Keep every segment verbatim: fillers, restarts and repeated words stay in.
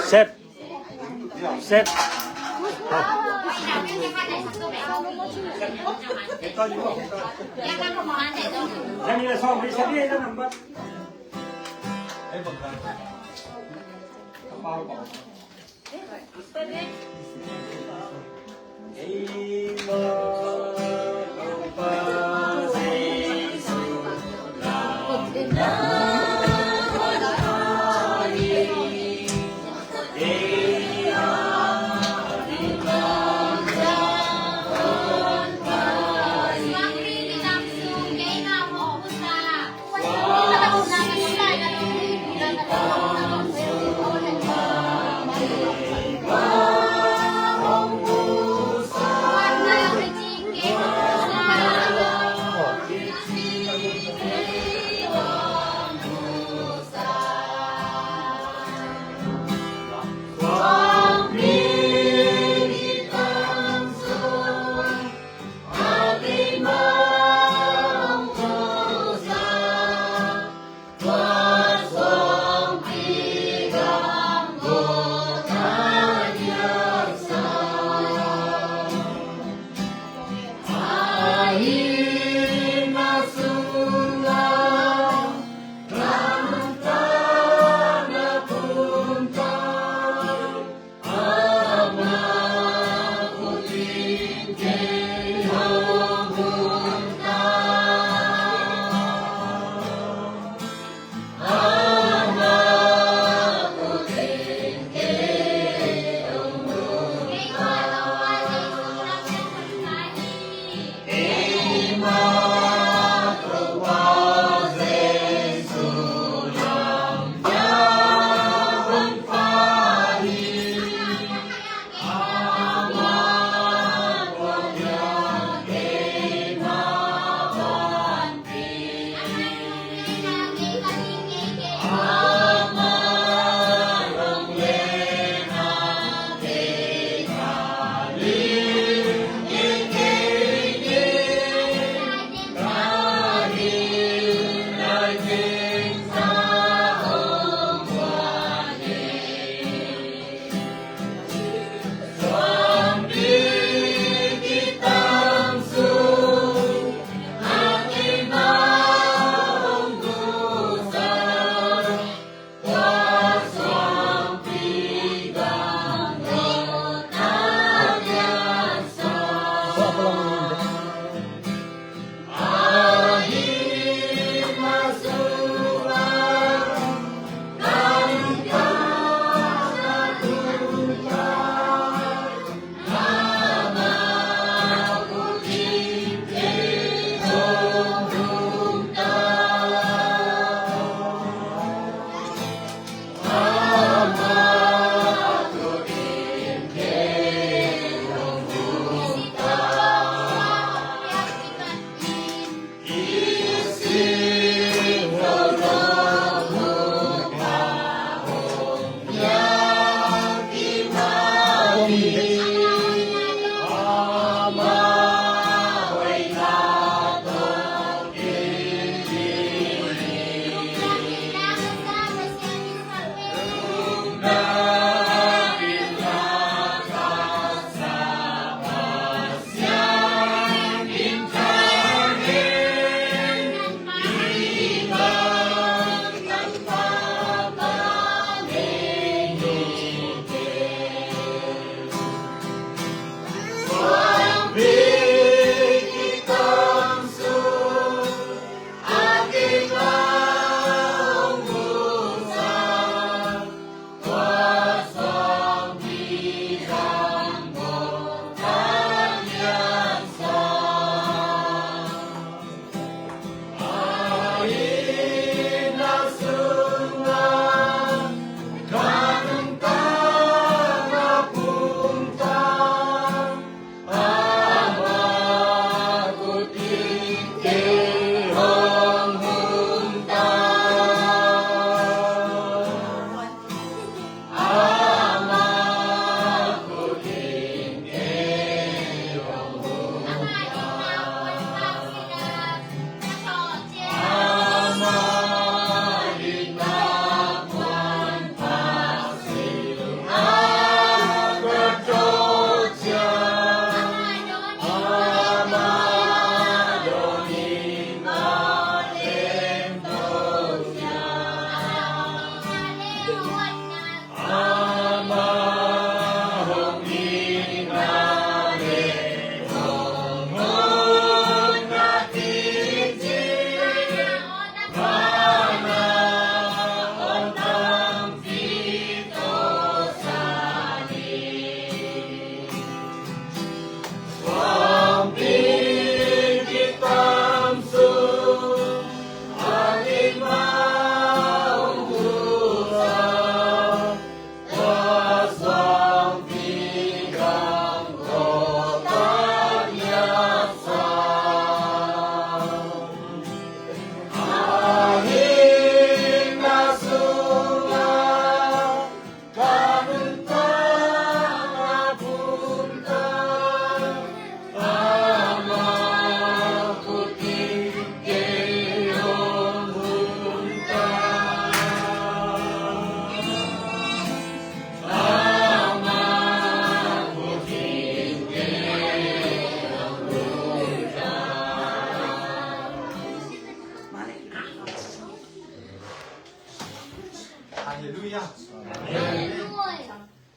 Set. Set.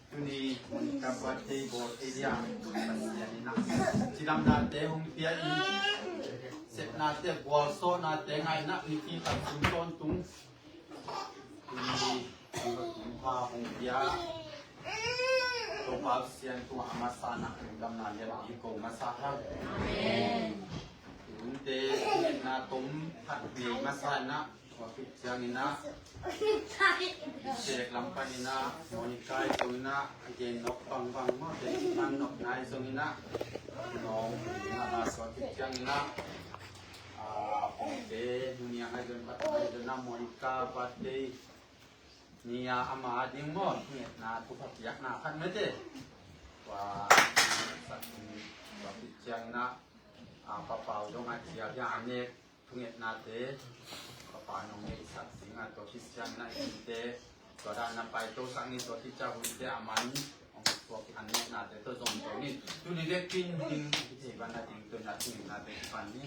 Tuni Monica birthday bawl thei dia Pasian in ah cidamnate hong pia in, sepnate, gualsawhnate ngah in ah, mipi khat sung tawntung tuni kum pha hong pia Topa Pasian tungah a masa in ah lungdamna lianpi ko masa hang. Amen. Runte na tom phat ngei masa in ah, tua khit ciangin ah Sek lam panin ah Monica i zongin ah a gen nok bangbang maw, te man nok nai zongin ah nawng na na suak khit ciangin ah, ah, a pawngte niang a zon pat nai zon ah Monica birthday ni a ama ding maw, ngetna thupha piakna khat mete. Tua sak in tua khit ciangin ah, ah, papau dong a cial hiang a nek thungetnate Papa nong ngeihsak ding a, tua khit ciangin ah i tute tua dan na paitosak ni, tua khit ciang huite a man hong tua ki an ngehnate tawh zong to ni. Tuni le kin ding i thei ban a ding tun a thungetnate kipan ni.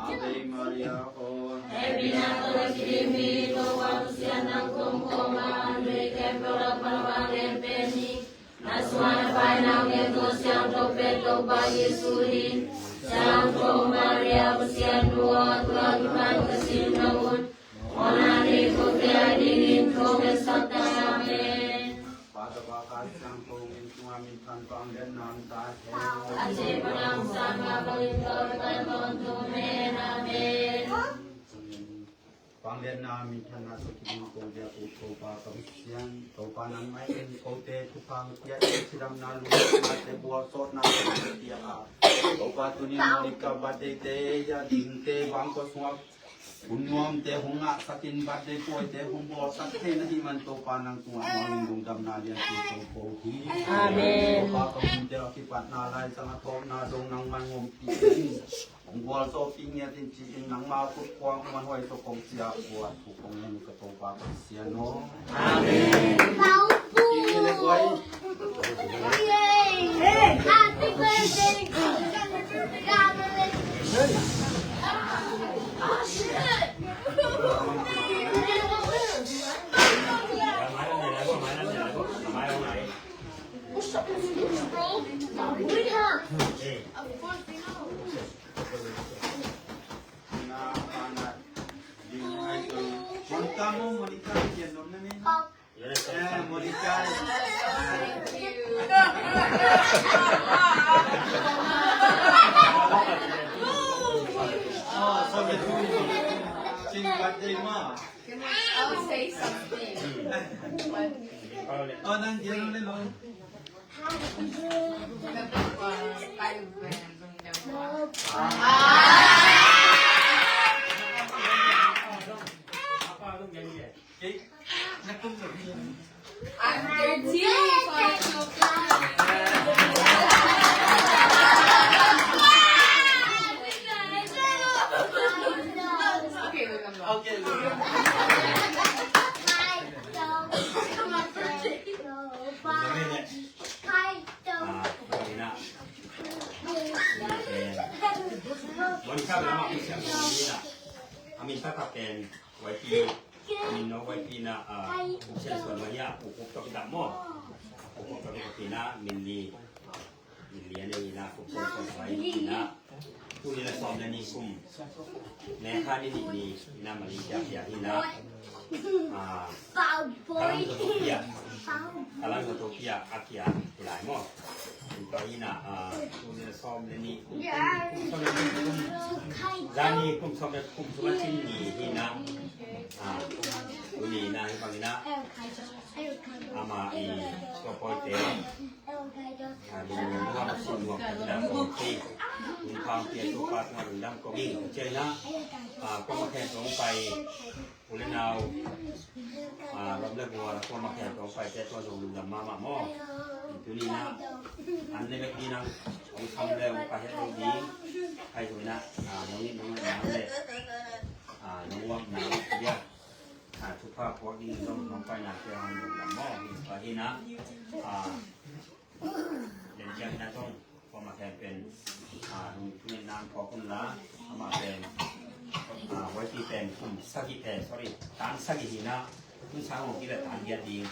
Ave Maria, na sungah na pai na ngen Topa Siangtho pen Topa Jesu hi. Siangtho Maria, Pasian nu aw, tua kipan ka sim na ut. Mawhna nei kote a dingin thong en sak ta. Amen. Pa, Tapa, Kha Siangtho min tungah minthan, vangliatna om ta hen. A ci bang a hong sang bangin tua kipan tawntung hen. Amen. Vangliatna minthanna tawh kibang kong biak uh Topa ka Pasian, Topa nangmah in kote thupha hong pia in, cidamna, lungdamnate, gualsawhnate hong pia a, Topa tuni Monica birthday te, a dingte, bangkua sungah hun nuamte hong ngahsak in, birthday pawite hong bawlsak thei na hih man Topa nang tungah mawhna lungdamna lianpi kong ko hi. Amen. Topa ka hunte a kipatna lai zang a tawpna dong nangman ngompi in. Hong gualzawhpih ngiat in ci-in nangma khut kuang man huai tawh kong sia kuat thu kong ngen ka Topa Pasian aw. Amen. Happy birthday. What's up? Bro, we hurt. Of course we know. Monica mo, Monica, yan nom na ni. Eh, Monica. Oh, sorry. Sing birthday mo. I'll say something. Oh, nang yan, nang yan. I'm thirteen, so I feel good. Okay, remember. Okay, remember. Monica, a min taktak pen Waipi, a min no Waipi na, a, Uk Sian Suan Maria, Uk Uk tawh kidap maw. Uk Uk tawh kidap ina, min li, min li a nei ina, Uk Sian Suan Maria ina. Tuni la sawm le nih kum. Mekha ni nih ni ina Malaysia pia ina. Ah, Paul Boy. Kalang Paul Boy. A lang na to kia a kia kilai maw. Tua hi na, ah, tu ni na sawm le ni, kum sawm le ni, kum, zani kum sawm le kum sawm le kum ni hi na. Ah, tu ni na hi bang hi na. Ama i tua pawite, ah, ni na nuam sin nuam na ko ti. Ni phang pia tu pa tu na dam ko ging ko che na. Ah, ko ma khen ko pai. U le nau, ah, lam le gual, kuama khempeuh hong paite tua zong lungdam mahmah maw. Tuni na, an ne bek ding nang, hong sam le hong pai het lo ding. Pai zong na, ah, nong it nong et nang le, ah, nong uap nang dia. Ah, thupha puak ding zong nong pai nate hong lungdam maw. Hi na, ah, len ciang na zong kuama khen pen, ah, nung tunin nang phawk un la, amah pen, ah, huaiti pen kum sagih pen, sorry, tan sagih hi na, tun sang hong kila tan giat ding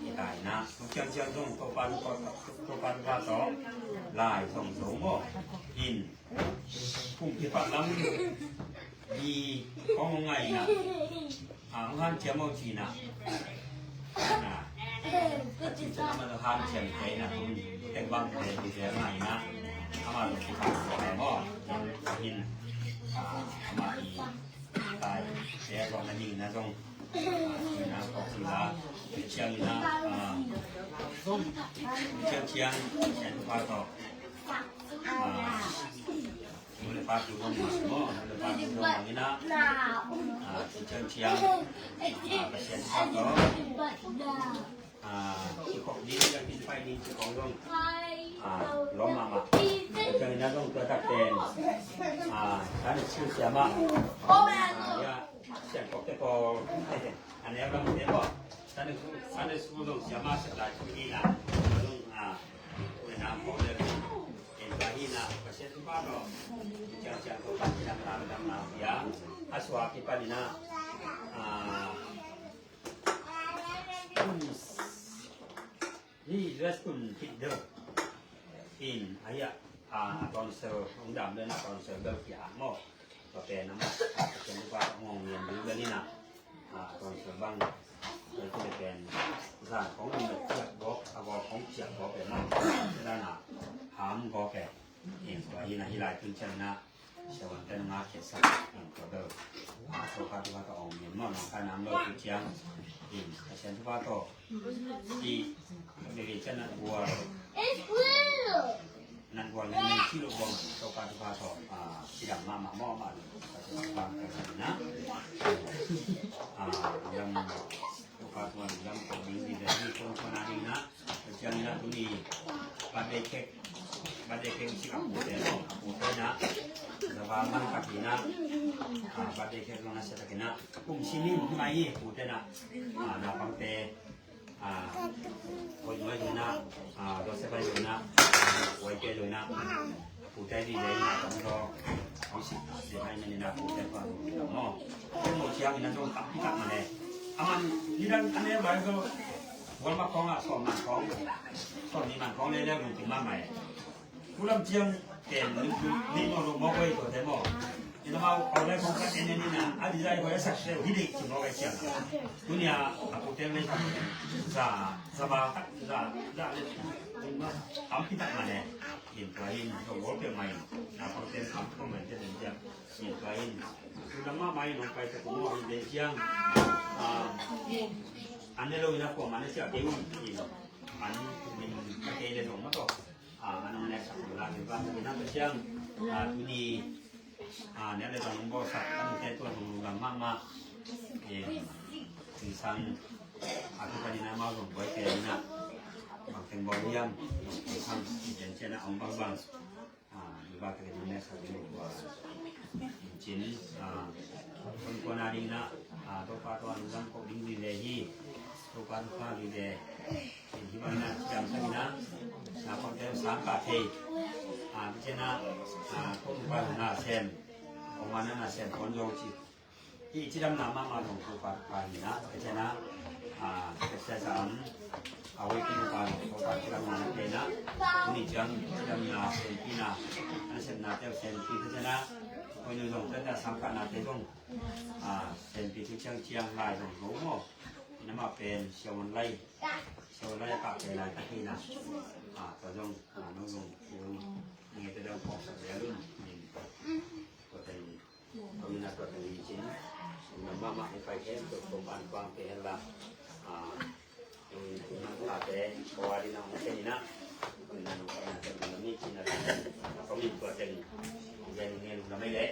hi ta hi na. Tung ciangciang zong Topa, Topa, Topa, Topa tawh lai zong zo maw. In, kum kipat lam hi kong hong ngai na. Ah, hong hanciam aw ci na. Na, a ci ciang amah zong hanciam kei na, kum tek bang kei ci ciang ngai na. Amah zong ci khang kei maw. In, ah, amah i tai te zong na ning na zong, ah, na kok ci la. Ciang na, ah, ciang ciang, ciang pa tawh. Ah, Nu le pa tu dong maw, nu le pa tu dong maw, ina. Ah, ci ciang ciang. Ah, Pasian pa tawh. Ah, ci khop ding, ci pai ding, ci kong dong. Ah, lawm mahmah. Ci ciang ina dong tua tak pen. Ah, Sunday school siamah. Ah, ya, sian kok te ko. Ane abang te ko. Sunday, Sunday school dong siamah, siamah lai ko ina. Dong, ah, Ue na ko le. Tua hi na, Pasian thupha tawh, ciangciang tawh, Pasian lam lam na hia, a suak kipan in a, ah, hi, U S kun khit deuh in, a hia, ah, a tonsel, ung dam le na tonsel deuh kia maw. Tua pen amah, Pasian thupha tawh hong ngian ding bel in a, ah, tonsel bang, tua pen, zan khong in a ciak gawp, a gawp khong ciak gawp e maw. Tua dan a, ham gawp e. In tua hi na hi lai tun ciang na, siavuante nunga khiatsak in tua bel, ah, Topa thupha tawh hong ngian maw, nong kai nam lo tu ciang, in Pasian thupha tawh, i, bebe ciang na gual, na gual na nang ci lo bang, Topa thupha tawh, ah, cidam mahmah maw, mah lo, Pasian thupha tawh na, ah, lam, Topa thupha tawh lam tawh ding di le, ni kong kong na ding na, Ciang ina tuni birthday cake, birthday cake si a pute, a pute na. Zava man khat ina, ah, birthday cake zong na sia tak ina. Kum sini mai hi pute na. Ah, naupangte, ah, Hoi Nuai lo ina, ah, Joseph Hai lo ina, Wai Ke lo ina. Pute di le ina tong do. Hong si, si hai men ina pute pa lo ina mo. Mo ciang ina zong tam pi tak ma le. Aman ni dan ane bai zo. Wal ma kong a sawm man kong. Sawm ni man kong le le lungkim ma mai. Kulam ciang ken ni mo lo mo koi to te mo. Ina mau kong le kong ka ene ni na. A di zai koi a sak se hi di ci mo koi ciang. Tunia a pute le za, za ba tak za, za le. Tam pi tak ma le. In tua in, tua wol peuhmah in, na pangten sam peuhmah in, tua in, in tua in. Tua mahmah in hong pai tek uh maw, in den ciang. Ah, an ne lo in a kuamah na siah kei un, in an min ka kei le zong mah tawh. Ah, an hong neksak uh la kei ban, in a tua ciang. Ah, tuni, ah, ne le zong hong bawlsak, an hong te tua zong lungdam mahmah. In, in sang, ah, tu ka ni na mau zong buai kei in a. Bang teng bawl hiam, in sang, in den ciang a hong bang bang. Ah, i ba ka ding ne sa ding tua. Cin, ah, kon kon a ding na, ah, Topa tua lungdam ko ding di le hi. Topa Topa di le. Cin hi ba na, ciam sa na. Na kon te sang ka thei. Ah, cin na, ah, ko Topa na sem. Ko ma na na sem kon zo ci. Hih cidamna mahmah zong Topa Topa hi na, ka cian a, ah, ka sia sa am, a hoih pi Topa zong Topa cidamna na pe na, tuni ciang cidamna senpi na, a nasepna teu senpi ka cian a, hoih nu zong teu na samkahnate zong, ah, senpi tu ciang ciang lai zong zo maw. Amah pen Siavuan Lai, Siavuan Lai a kah pen lai tak hi na. Ah, tua zong, ah, nong zong, nong nge te dong pawlsak zel un. Tua teng, tua teng hi cin. Nang mahmah hi pai khen, tua tua pan kuang te hen la. Ah, nang tate, kua di nang te hi na. Nang tate, nang mi cin na. Tua teng, nang nge lungdam mai le.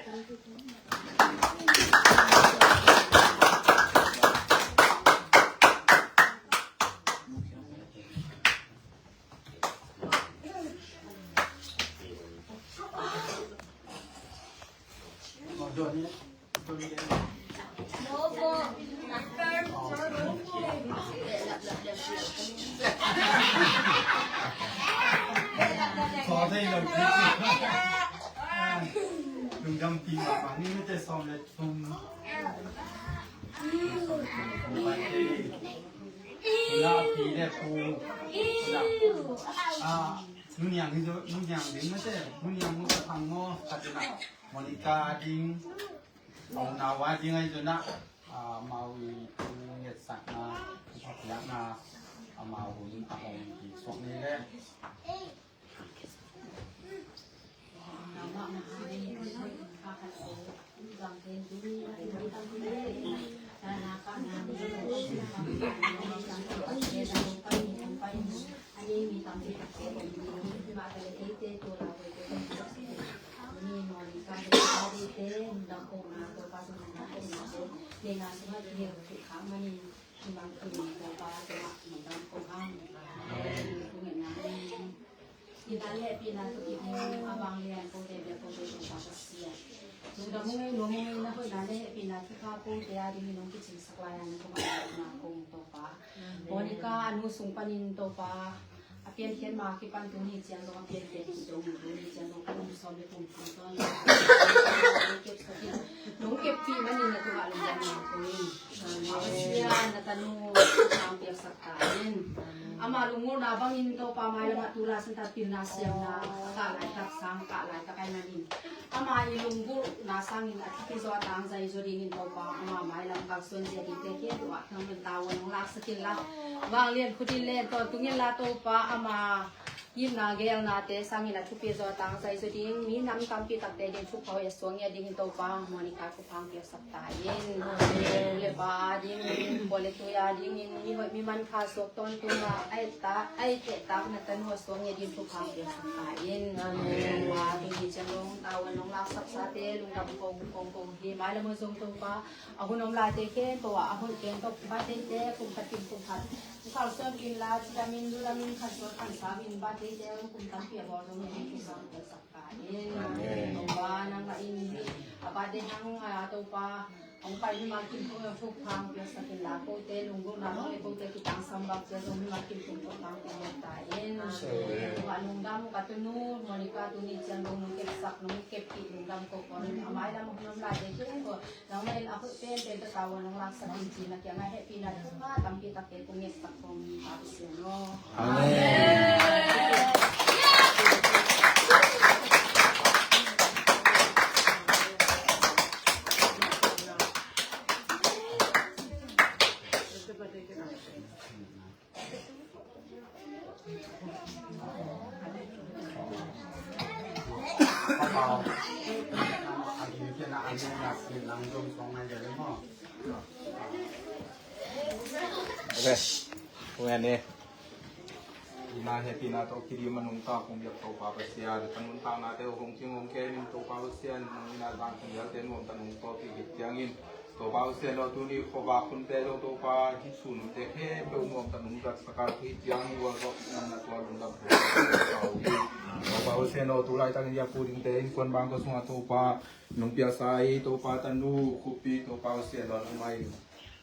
Lungdam pi mahmah ni, mite sawm le thum. Sawm le thum, kum pai te. Pi le pu. Ah, Nu Niang hi zo, Nu Niang ding mate, Nu Niang, Nu Ka Thang maw, ka ding ah. Monica ding, a unau a ding ahi zong ah, amau i thu ngetsakna, thu phatna, amau hun a hong kisuak ni le. Ina le hehpihna thukip ni a vanglian kote bia kote Topa Pasian. Lungdam ung ei, nuam ung ei, na hoihna le hehpihna thupha kote a ding hi nong kicingsak lai a na kong a na kong Topa. Monica a nu sung panin Topa a piankhiat ma kipan tuni ciang dong a piankhiat hi dong, tuni ciang dong kum sawm le kum thum tawn nong kepsak in, nong keppih manin na tungah lungdam na kong in. Pasian na tanu sang piaksak ta in. Ama lungmulna bangin Topa mailam ah tu la santa pilna siamna a kah laitak sang kah laitak ai manin ama i lunggulhna sangin a thupi zaw a tangzai zaw dingin Topa ama mailam kalsuan zia dingte khempeuh ah nang min tavuan hong laksak inla, vanglian khut in len tawntung inla Topa ama itna geelnate sangin a thupi zaw a tangzai zaw ding, minam tampi takte ding thupha hoih a suang ngiat dingin Topa Monica thupha hong piaksak ta in. Nu le pa a dingin, pawl le tui a dingin, mi hoih mi man kha suak tawntung a, a et tak, a et tak na tanu a suang ngiat ding thupha hong piaksak ta in. Topa tuni ciang dong tavuan hong laksak sate lungdam kong kong kong hi. Mailam ah zong Topa a hun om laite khempeuh ah a hoih khempeuh birthday-te kum khat in kum khat kalsuan inla, cidamin lulamin khansuan khansauin birthday-te kum tampi a bawl zong hi ding thupha hong piaksak ta in. Amen. Topa nangmah in a birthday hang a Topa hong pai mimal kim tung a thupha hong piaksak inla, kote lunggulhna hong le kote kitangsam bang cia zong mimal kim tung thupha hong piaksak ta in. Topa lungdam ka tunu Monica tuni ciang dong nong kepsak nong keppih lungdam ko ko a mailam a hun om laite khempeuh nangmah in a hoih penpen ka tavuan nong laksak in ci na kiangah hehpihna thupha tampi takte kong ngetsak kong hi Pa Pasian aw. Amen. Ok. Kong en ni. Ina hehpihna tawh kidim a nungta kong biak Topa Pasian, ka nuntaknate uh hong king hong kem in Topa Pasian, nang ina zang kong biakte nuam ta nung tawh kik ciangin Topa Pasian aw, tuni khuavak hunte zong Topa hih sun hunte khempeuh nuam ta nung zat saka, hih ciang hih ual zawh nang na tua lungdam Topa Pasian aw, tu laitakin ya pu dingte innkuan bang ka sungah Topa nong piaksa hi. Topa tanu Khupi Topa Pasian aw, nangmah in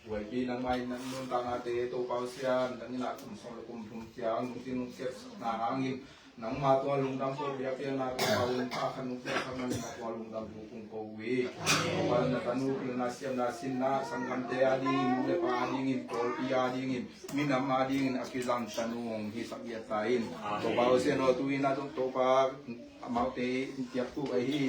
Huaipi nangmah in nuntaknate Topa Pasian, nang ina kum sawm le kum thum ciang nungtin nong kepsakna hangin nangma tua lungdam ko biakpiakna Topa un, pa khat nong piaksak nangma tua lungdam thu kong ko uh hi. Topa na tanu pilna siamna sinna sanggamte a dingin, nu le pa a dingin, pawlpi a dingin, minam a dingin a kizang tanu hong hisak giat ta in. Topa Pasian aw, tu ina Topa amaute in piak uh ahi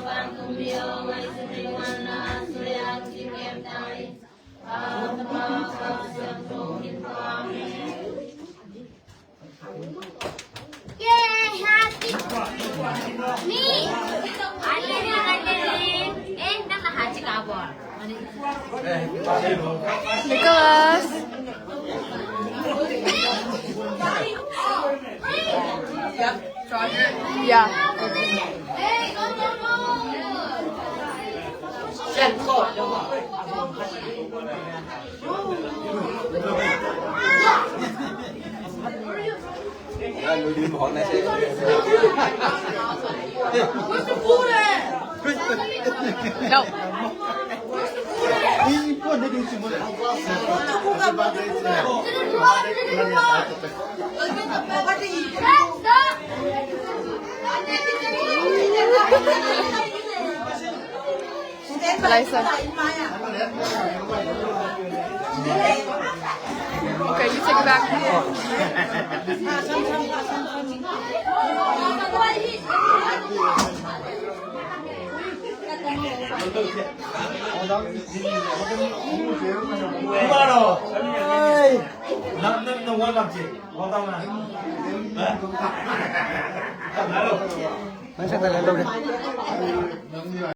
Nicholas. Yeah. License. Okay, you take it back.